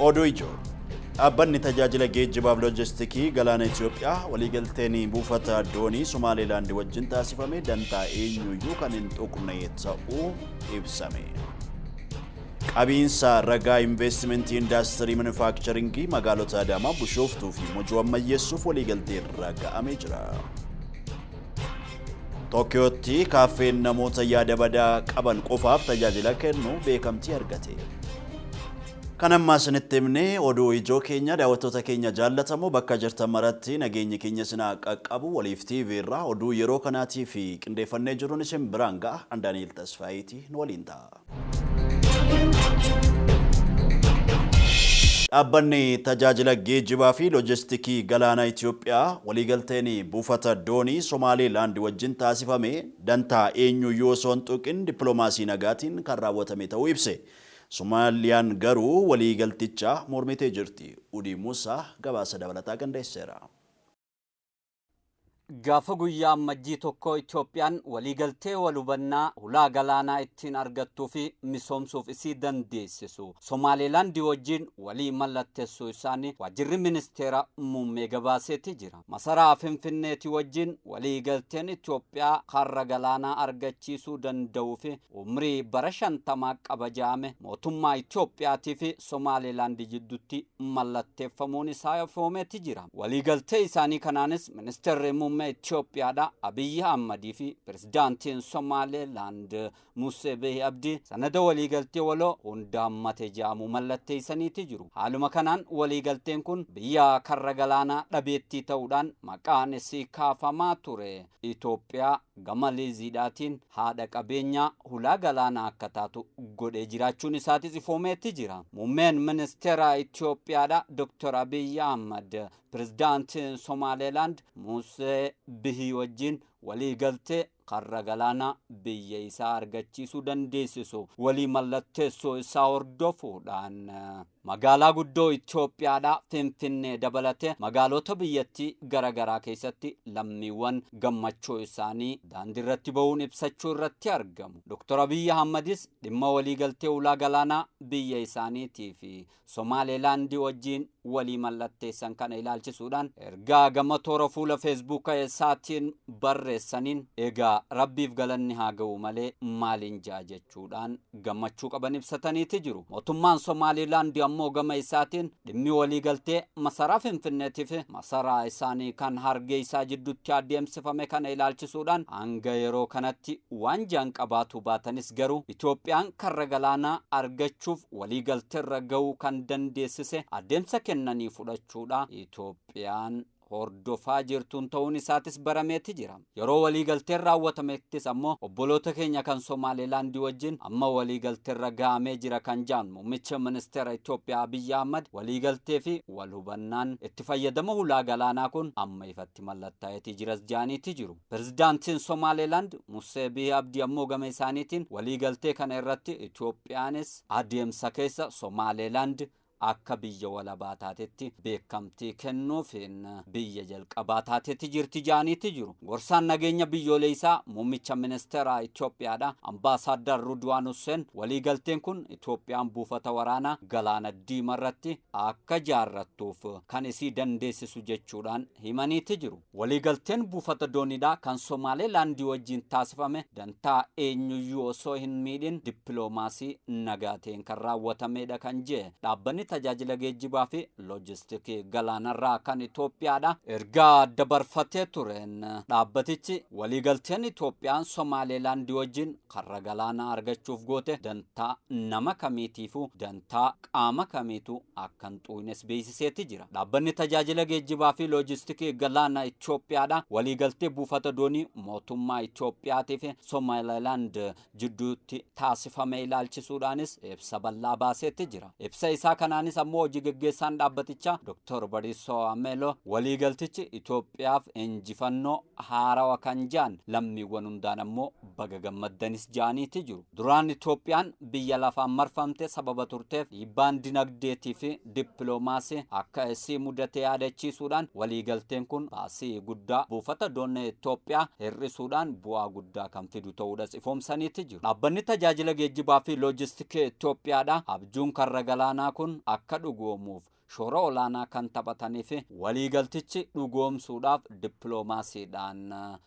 Oduu ijoo. Dhaabbanni tajaajila geejjibaaf loojistiikii galaana Itoophiyaa waliigalteen buufata doonii Somaalilaand wajjin taasifame dantaa eenyuyyuu kan hin tuqne ta'uu ibsame. Qabiinsa ragaa investimentii indaastirii manufaakcharingii magaalota Adaamaa, Bishooftuu fi Mojoo ammayyeessuuf waliigaltee irra ga'amee jira. Tookiyootti kaaffeen namoota yaada badaa qaban qofaaf tajaajila kennu beekamtii argate. Kan ammaa isinitti himne oduu ijoo keenya. Daawwattoota keenya jaallatamoo, bakka jirtan maratti nageenyi keenya isin haa qaqqabu. Waliif TV irraa oduu yeroo kanaatii fi qindeeffannee jiruun isin biraan ga'a. An Daani'el Tasfaayiiti, nu waliin ta'a. Dhaabbanni tajaajila geejjibaa fi loojistiikii galaana Itoophiyaa waliigalteen buufata doonii Somaalilaand wajjin taasifame dantaa eenyuyyuu osoo hin tuqin dippiloomaasii nagaatiin kan raawwatame ta'uu ibse. Somaaliyaan garuu waliigalticha mormitee jirti. Udii Musaa gabaasa dabalataa qindeesseera. Gaafa guyyaa Ammajjii 1 Itoophiyaan waliigaltee wal hubannaa hulaa galaanaa ittiin argattuu fi misoomsuuf isii dandeessisu Somaalilaandii wajjin walii mallatteessuu isaanii waajjirri ministeera muummee gabaaseeti jira. Masaraa Finfinneeti wajjin waliigalteen Itoophiyaa karra galaanaa argachiisuu danda'uu fi umrii bara 50 qaba jedhame mootummaa Itoophiyaatii fi Somaalilaand jidduutti mallatteeffamuun isaa ifoomeeti jira. Waliigaltee isaanii kanaanis ministeerri muummee Itoophiyaadha Abiyyi Ahmadii fi pirezidaantiin Somaalilaand Musee Bihi Abdii sanada waliigaltee waloo hunda hammate jedhamu mallatteessaniiti jiru. Haaluma kanaan waliigalteen kun biyya karra galaanaa dhabeettii ta'uudhaan maqaan isii kaafamaa ture Itoophiyaa gama liiziidhaatiin haadha qabeenyaa hulaa galaanaa akka taatu godhee jiraachuun isaatis ifoomeetti jira. Muummeen ministeera Itoophiyaadha Dr. Abiyyi Ahmad pirezidaantiin Somaalilaand Musee Bihii wajjin waliigaltee karra galaanaa biyya isaa argachiisuu dandeessisu walii mallatteessuu isaa hordofuudhaan magaalaa guddoo Itoophiyaadha Finfinnee dabalatee magaalota biyyattii garaagaraa keessatti lammiiwwan gammachuu isaanii daandii irratti bahuun ibsachuu irratti argamu. Dr. Abiyyi Ahmadis dhimma waliigaltee ulaa galaanaa biyya isaaniitii fi Somaalilaandii wajjin walii mallatteessan kana ilaalchisuudhaan ergaa gama toora fuula Feesbuuka isaatiin barreessaniin, egaa rabbiif galanni haa ga'u malee maaliin ja'a jechuudhaan gammachuu qaban ibsataniiti jiru. Mootummaan Somaalilaandii ammoo gama isaatiin dhimmi waliigaltee masaraa Finfinneetii fi masaraa isaanii kan Hargeysaa jidduutti adeemsifame kana ilaalchisuudhaan hanga yeroo kanatti waan jaan qabaatu baatanis, garuu Itoophiyaan karra galaanaa argachuuf waliigalteerra ga'uu kan dandeessise adeemsa kennanii fudhachuudha Itoophiyaan hordofaa jirtuun ta'uun isaatis barameeti jira. Yeroo waliigalteen raawwatamettis ammoo obboloota keenya kan Somaalilaandii wajjin amma waliigalteerra ga'amee jira kan jedhan muummicha ministeera Itoophiyaa Abiyyi Ahmad, waliigaltee fi wal hubannaan itti fayyadama hulaa galaanaa kun amma ifatti mallattaa'eetii jiras jedhaniiti jiru. Pirezidaantiin Somaalilaand Musee Bihi Abdii ammoo gama isaaniitiin waliigaltee kana irratti Itoophiyaanis adeemsa keessa Somaalilaand akka biyya walabaa taatetti beekamtii kennuufiin biyya jalqabaa taatetti jirti jedhaniiti jiru. Gorsaan nageenya biyyoolessaa muummicha ministeera Itoophiyaadha Ambaasaaddar Rudwaan Hussein, waliigalteen kun Itoophiyaan buufata waraanaa galaana diimaa irratti akka jaarrattuuf kan isii dandeessisu jechuudhaan himaniiti jiru. Waliigalteen buufata dooniidhaa kan Somaalilaandii wajjin taasifame dantaa eenyuyyuu osoo hin miidhin dippiloomaasii nagaateen kan raawwatamedha kan jee dhaabbanni tajaajila geejjibaa fi loojistiikii galaanarraa kan Itoophiyaadha. Ergaa dabarfatee tureen dhaabbatichi waliigalteen Itoophiyaan Somaalilaandii wajjin karra galaanaa argachuuf goote dantaa nama kamiitiifuu dantaa qaama kamiitu akka hin xuqnes beeksiseeti jira. Dhaabbanni tajaajila geejjibaa fi loojistiikii galaana Itoophiyaadha. Waliigaltee buufata doonii mootummaa Itoophiyaatii fi Somaalilaand jidduutti taasifame ilaalchisuudhaanis ibsa bal'aa baaseetti jira. Ibsa isaa kanaanis ammoo hojii geggeessaan dhaabbatichaa Dr. Bariisoo Ameeloo waliigaltichi Itoophiyaaf injifannoo haarawa kan jedhan, lammiiwwan hundaan ammoo baga gammaddanis jedhaniiti jiru. Duraan Itoophiyaan biyya lafaan marfamte sababa turteef dhiibbaan dinagdeetii fi dippiloomaasii akka isii mudate yaadachiisuudhaan, waliigalteen kun baasii guddaa buufata doonii Itoophiyaa hir'isuudhaan bu'aa guddaa kan fidu ta'uudhas ifoomsaniiti jiru. Dhaabbanni tajaajila geejjibaa fi loojistiikii Itoophiyaadha. Abjuun karra galaanaa kun akka dhugoomuuf shoora olaanaa kan taphatanii fi waliigaltichi dhugoomsuudhaaf dippiloomaasiidhaan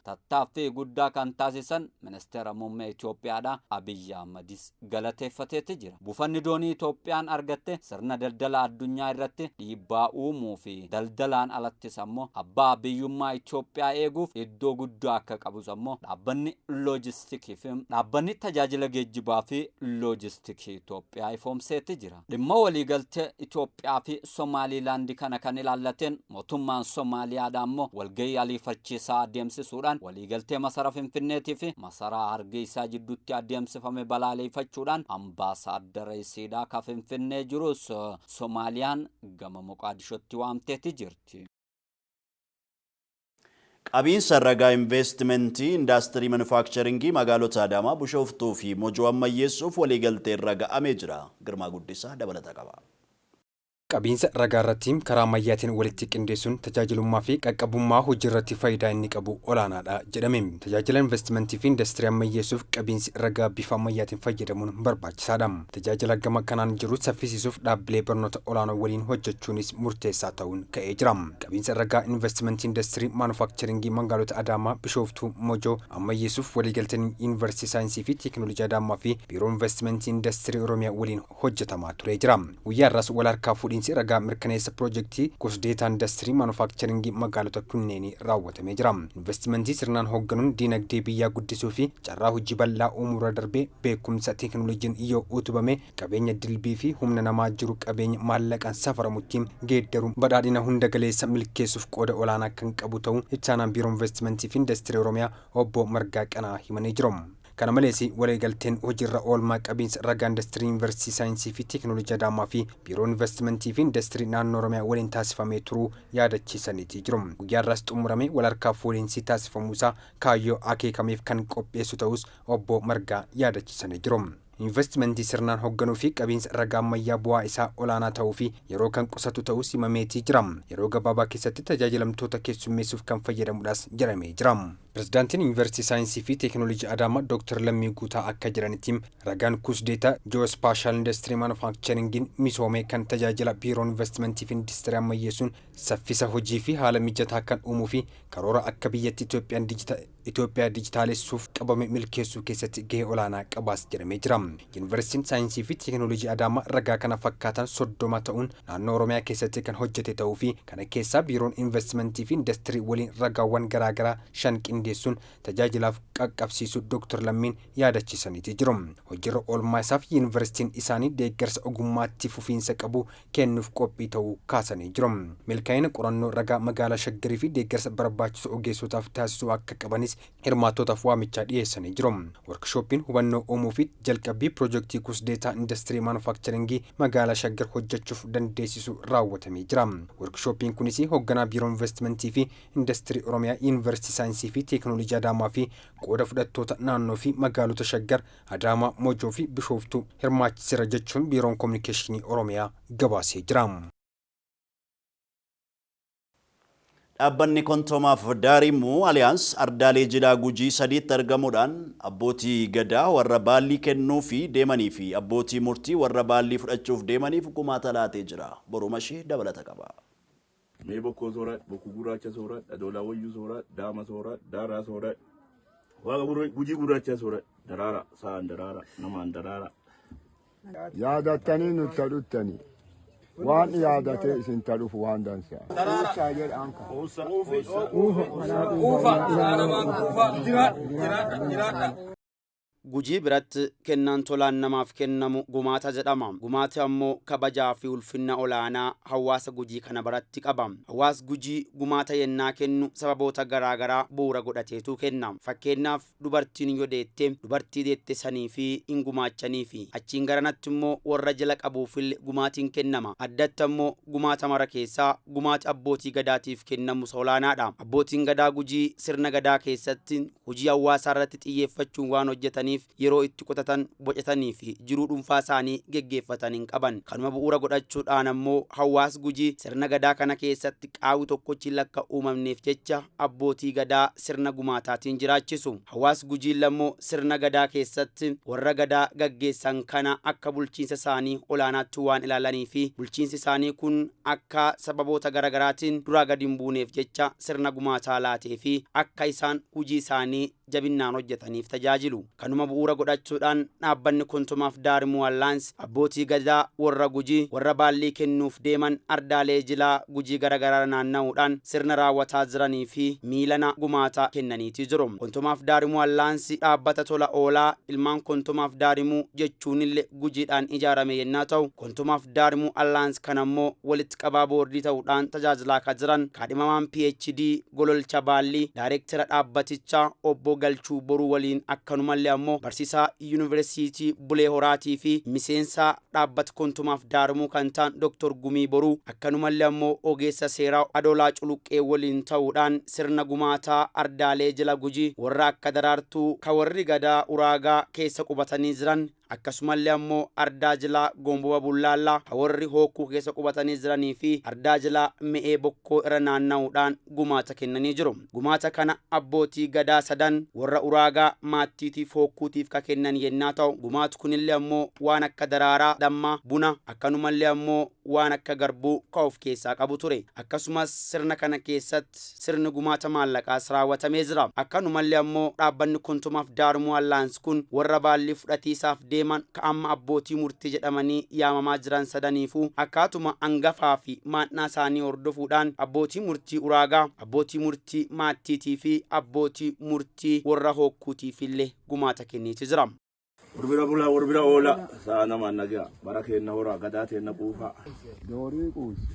tattaaffii guddaa kan taasisan ministeera muummee Itoophiyaadha Abiyyi Ahmadis galateeffateeti jira. Buufanni doonii Itoophiyaan argatte sirna daldala addunyaa irratti dhiibbaa uumuu fi daldalaan alattis ammoo abbaa biyyummaa Itoophiyaa eeguuf iddoo guddaa akka qabus ammoo dhaabbanni loojistikii fi dhaabbanni tajaajila geejjibaa fi loojistikii Itoophiyaa ifoomseeti jira. Dhimma waliigaltee Itoophiyaa fi Somaaliilaandi kana kan ilaallateen mootummaan Somaaliyaadha ammoo walgahii ariifachiisaa adeemsisuudhaan waliigaltee masara Finfinneetii fi masaraa Hargeysaa jidduutti adeemsifame balaaleffachuudhaan ambaasaaddara isiidhaa ka Finfinnee jirus Somaaliyaan gama Moqaadishootti waamteeti jirti. Qabiinsa ragaa investimentii indaastirii manufaakcharingii magaalota Adaamaa, Bishooftuu fi Mojoo ammayyeessuuf waliigaltee irra ga'amee jira. Girmaa Guddisaa dabalata qaba. Qabiinsa ragaa irratti karaa ammayyaatiin walitti qindeessuun tajaajilummaa fi qaqqabummaa hojii irratti faayidaa inni qabu olaanaadha jedhame. Tajaajila investimentii fi indastirii ammayyeessuuf qabiinsi ragaa bifa ammayyaatiin fayyadamuun barbaachisaadha. Tajaajila gama kanaan jiru saffisiisuuf dhaabbilee barnoota olaanoo waliin hojjechuunis murteessaa ta'uun ka'ee jira. Qabiinsa ragaa investimentii indastirii maanufaakcharingii magaalota Adaamaa, Bishooftuu, Mojoo ammayyeessuuf waliigalteen Yuunivarsiitii Saayinsii fi Teekinooloojii Adaamaa fi Biiroo Investimentii Indastirii Oromiyaa waliin hojjetamaa turee jira. Guyyaa har'aas wal harkaa fuudhiinsi ragaa mirkaneessa piroojeektii kuusdeetaa indastirii maanufaakcharingii magaalota kunneenii raawwatamee jira. Investimentii sirnaan hoogganuun diinagdee biyyaa guddisuu fi carraa hojii bal'aa uumuurra darbee beekumsa teekinooloojiin yoo utubame qabeenya dilbii fi humna namaa jiru qabeenya maallaqaan safaramutti geeddaruun badhaadhina hunda galeessa milkeessuuf qooda olaanaa kan qabu ta'uu ittaanaan Biiroo Investimentii fi Indastirii Oromiyaa obbo Margaa Qanaa himanii jiru. Kana malees waliigalteen hojiirra oolmaa qabiinsa ragaa indastirii Yuunivarsiitii Saayinsii fi Teekinooloojii Adaamaa fi Biiroo Investimentii fi Indastirii naannoo Oromiyaa waliin taasifamee turuu yaadachiisaniitii jiru. Guyyaa irraas xumuramee wal harkaa fuudhiinsi taasifamuusaa kaayyoo akeekameef kan qopheessu ta'us obbo Margaa yaadachiisanii jiru. Investimentii sirnaan hoogganuu fi qabiinsa ragaa ammayyaa bu'aa isaa olaanaa ta'uu fi yeroo kan qusatu ta'us himameetii jira. Yeroo gabaabaa keessatti tajaajilamtoota keessummeessuuf kan fayyadamudhaas jedhamee jira. Pirezidaantiin Yuunivarsiitii Saayinsii fi Teekinooloojii Adaamaa Dr. Lammii Guutaa akka jedhanitti, ragaan kuusdeetaa geospatial indastirii maanufaakcharingiin misoomee kan tajaajila Biiroon Investimentii fi Indastirii ammayyeessuun saffisa hojii fi haala mijataa kan uumuu fi karoora akka biyyatti Itoophiyaa dijitaalessuuf qabame milkeessuu keessatti gahee olaanaa qabaas jedhamee jira. Yuunivarsiitiin Saayinsii fi Teekinooloojii Adaamaa ragaa kana fakkaatan 30 ta'uun naannoo Oromiyaa keessatti kan hojjete ta'uu fi kana keessaa Biiroon Investimentii fi Indastirii waliin ragaawwan garaagaraa 5 qindeessuun tajaajilaaf qaqqabsiisu Dr. Lammiin yaadachiisaniitii jiru. Hojiirra oolmaa isaaf yuunivarsiitiin isaanii deeggarsa ogummaatti fufiinsa qabu kennuuf qophii ta'uu kaasanii jiru. Milkaa'ina qorannoo ragaa magaalaa Shaggarii fi deeggarsa barbaachisu ogeessotaaf taasisuu akka qabanis hirmaattootaaf waamichaa dhiyeessanii jiru. Workshooppiin hubannoo uumuu fi jalqabbii piroojeektii kuusdeetaa indastirii maanufaakcharingii magaalaa Shaggar hojjechuuf dandeessisu raawwatamee jira. Workshooppiin kunis hoogganaa Biiroo Investimentii fi Indastirii Oromiyaa, Yuunivarsiitii Saayinsii fi Teekinooloojii Adaamaa fi qooda fudhattoota naannoo fi magaalota Shaggar, Adaamaa, Mojoo fi Bishooftuu hirmaachiseera jechuun Biiroon Kominikeeshinii Oromiyaa gabaasee jira. Dhaabbanni Kontoomaaf Daarimuu Aliyaans ardaalee jilaa Gujii sadiitti argamuudhaan abbootii gadaa warra baallii kennuu fi deemanii fi abbootii murtii warra baallii fudhachuuf deemaniif gumaata laatee jira. Borumashii dabalata qaba. Mee bokkoo sooradh, bokkuu gurraacha sooradh, adoolaa wayyuu sooradh, daama sooradh, daaraa sooradh, waaqa Gujii gurraacha sooradh, daraara, sa'aan daraara, namaan daraara. Yaadattanii nutti dhuttanii waan yaadatee isin ta dhufu waan dansaa. Uusaa jedhaan kan. Uufa, jiraadha, jiraadha, jiraadha. Gujii biratti kennaan tolaan namaaf kennamu gumaata jedhama. Gumaati ammoo kabajaa fi ulfinna olaanaa hawaasa Gujii kana biratti qaba. Hawaas Gujii gumaata yennaa kennu sababoota garaagaraa bu'uura godhateetu kenna. Fakkeenyaaf, dubartiin yoo deette, dubartii deette sanii fi hin gumaachanii fi achiin garanatti immoo warra jala qabuufillee gumaatiin kennama. Addatti ammoo gumaata mara keessaa gumaati abbootii gadaatiif kennamu isa olaanaadha. Abbootiin gadaa Gujii sirna gadaa keessatti hojii hawaasaa irratti xiyyeeffachuun waan hojjetaniif jiraniif yeroo itti qotatan, bocatanii fi jiruu dhuunfaa isaanii geggeeffatan hin qaban. Kanuma bu'uura godhachuudhaan ammoo hawaas Gujii sirna gadaa kana keessatti qaawwi tokkochi lakka uumamneef jecha abbootii gadaa sirna gumaataatiin jiraachisu. Hawaas Gujii lammoo sirna gadaa keessatti warra gadaa gaggeessan kana akka bulchiinsa isaanii olaanaatti waan ilaalanii fi bulchiinsi isaanii kun akka sababoota garaagaraatiin duraa gadi hin buuneef jecha sirna gumaataa laatee fi akka isaan hojii isaanii jabinnaan hojjetaniif tajaajilu. Kanuma bu'uura godhachuudhaan dhaabbanni Kontomaaf Daarimuu Allaans abbootii gadaa warra Gujii warra baallii kennuuf deeman ardaalee jilaa Gujii garaagaraa naanna'uudhaan sirna raawwataa jiranii fi miilana gumaataa kennaniitii jiru. Kontomaaf Daarimuu Allaans dhaabbata tola oolaa ilmaan Kontomaaf Daarimuu jechuunillee Gujiidhaan ijaarame yennaa ta'u, Kontomaaf Daarimuu Allaans kan ammoo walitti qabaa boordii ta'uudhaan tajaajilaa kan jiran kaadhimamaan PhD Gololcha Baallii, daayireektara dhaabbatichaa obbo Galchuu Boruu waliin, akkanumallee ammoo barsiisaa yuunivarsiitii Bulee Horaatii fi miseensa dhaabbata Kontomaaf Daarimuu kan ta'an Dr. Gumii Boruu, akkanumallee ammoo ogeessa seeraa Adoolaa Culuqqee waliin ta'uudhaan sirna gumaataa ardaalee jila Gujii warra akka Daraartuu ka warri gadaa Uraagaa keessa qubatanii jiran, akkasumallee ammoo ardaa jilaa Gomboba Bullaallaa ka warri Hookkuu keessa qubatanii jiranii fi ardaa jilaa Me'ee Bokkoo irra naanna'uudhaan gumaata kennanii jiru. Gumaata kana abbootii gadaa sadan warra Uraagaa, Maattiitiif Hookkuutiif ka kennan yennaa ta'u, gumaatu kunillee ammoo waan akka daraaraa, dammaa, buna, akkanumallee ammoo waan akka garbuu ka of keessaa qabu ture. Akkasumas sirna kana keessatti sirni gumaata maallaqaas raawwatamee jira. Akkanumallee ammoo dhaabbanni Kontomaaf Daarimuu Allaans kun warra baallii fudhatiisaaf deeman ka amma abbootii murtii jedhamanii yaamamaa jiran sadaniifuu akkaatuma hangafaa fi maannaa isaanii hordofuudhaan abbootii murtii Uraagaa, abbootii murtii Maattiitii fi abbootii murtii warra Hookkuutiif illee gumaata kenneeti jira. Warbira bulaa, warbira oola, sa'a namaan nagaa, bara keenna horaa, gadaa teenna quufaa. Doorii quusi.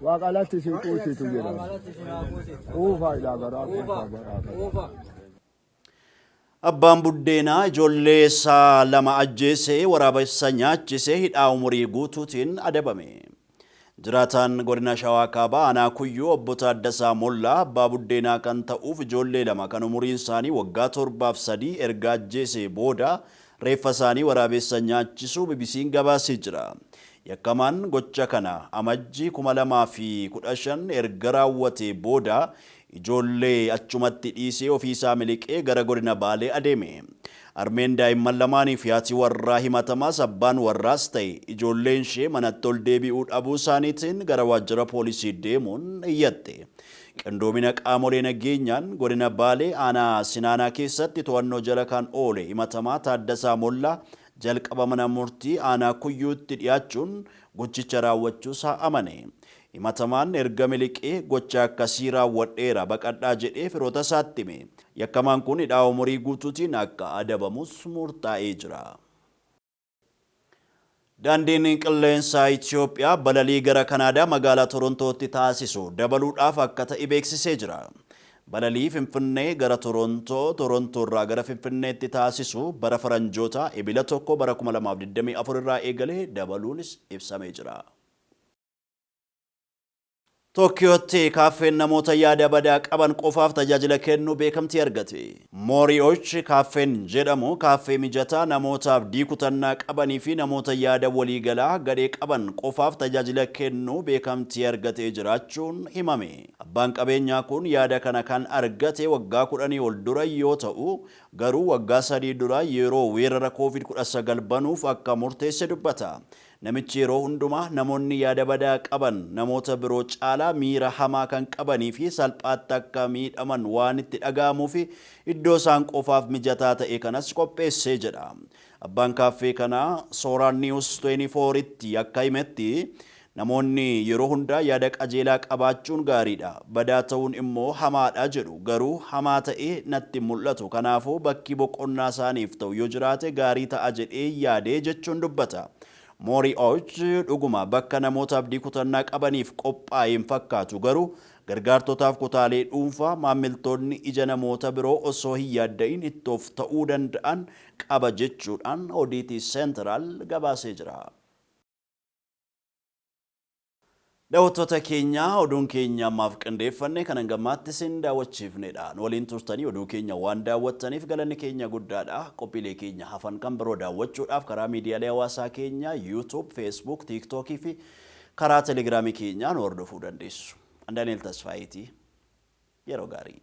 Waaqa alatti isin quusitu jedhama. Quufaa ilaa garaa, quufaa garaa. Abbaan buddeenaa ijoollee isaa lama ajjeesee waraabessa nyaachisee hidhaa umurii guutuutiin adabame. Jiraataan godina Shawaa Kaabaa aanaa Kuyyuu obbo Taaddasaa Mollaa abbaa buddeenaa kan ta'uuf ijoollee lama kan umuriin isaanii waggaa 7 fi 3 erga ajjeesee booda reeffa isaanii waraabessa nyaachisuu BBC'n gabaasee jira. Yakkamaan gocha kana Amajjii 2015 erga raawwatee booda ijoollee achumatti dhiisee ofiisaa miliqee gara godina Baalee adeeme. Harmeen daa'imman lamaanii fi haati warraa himatamaas abbaan warraas ta'e ijoolleen ishee manatti ol deebi'uu dhabuu isaaniitiin gara waajjira poolisii deemuun iyyatte. Qindoomina qaamolee nageenyaan godina Baalee aanaa Sinaanaa keessatti to'annoo jala kan oole himatamaa Taaddasaa Mollaa jalqaba mana murtii aanaa Kuyyuutti dhiyaachuun gochicha raawwachuusaa amane. Himatamaan erga miliqee gocha akkasii raawwadheera, baqadhaa jedhee firoota isaatti hime. Yakkamaan kun hidhaa umurii guutuutiin akka adabamus murtaa'ee jira. Daandiin qilleensaa Itoophiyaa balalii gara Kanaadaa magaalaa Torontootti taasisu dabaluudhaaf akka ta'e beeksisee jira. Balalii Finfinnee gara Torontoo, Torontoo irraa gara Finfinneetti taasisu bara faranjoota Ebila 1 bara 2024 irraa eegalee dabaluunis ibsamee jira. Tookkiyootti kaaffeen namoota yaada badaa qaban qofaaf tajaajila kennu beekamtii argate. Mooriyooch kaaffeen jedhamu kaaffee mijataa namoota abdii kutannaa qabanii fi namoota yaada waliigalaa gadhee qaban qofaaf tajaajila kennu beekamtii argatee jiraachuun himame. Abbaan qabeenyaa kun yaada kana kan argate waggaa 10 ol dura yoo ta'u, garuu waggaa 3 dura yeroo weerara COVID-19 banuuf akka murteesse dubbata. Namichi yeroo hundumaa namoonni yaada badaa qaban namoota biroo caalaa miira hamaa kan qabanii fi salphaatti akka miidhaman waan itti dhaga'amuu fi iddoo isaan qofaaf mijataa ta'e kanas qopheessee jedha. Abbaan kaaffee kanaa Sooraan News 24tti akka himetti, namoonni yeroo hundaa yaada qajeelaa qabaachuun gaariidha. Badaa ta'uun immoo hamaadha jedhu, garuu hamaa ta'ee natti mul'atu. Kanaafuu bakki boqonnaa isaaniif ta'u yoo jiraate gaarii ta'a jedhee yaadee jechuun dubbata. Moorii Ooch dhuguma bakka namoota abdii kutannaa qabaniif qophaa'e hin fakkaatu, garuu gargaartotaaf kutaalee dhuunfaa maammiltoonni ija namoota biroo osoo hin yaadda'in itti of ta'uu danda'an qaba jechuudhaan Oddity Central gabaasee jira. Daawwattoota keenya, oduun keenya ammaaf qindeeffanne kan hangammaatti isin daawwachiifnedha. Nu waliin turtanii oduu keenya waan daawwattaniif galanni keenya guddaadha. Qophiilee keenya hafan kan biroo daawwachuudhaaf karaa miidiyaalee hawaasaa keenya YouTube, Facebook, TikTok fi karaa Telegiraamii keenyaa nu hordofuu dandeessu. An Daani'el Tasfaayitii. Yeroo gaarii.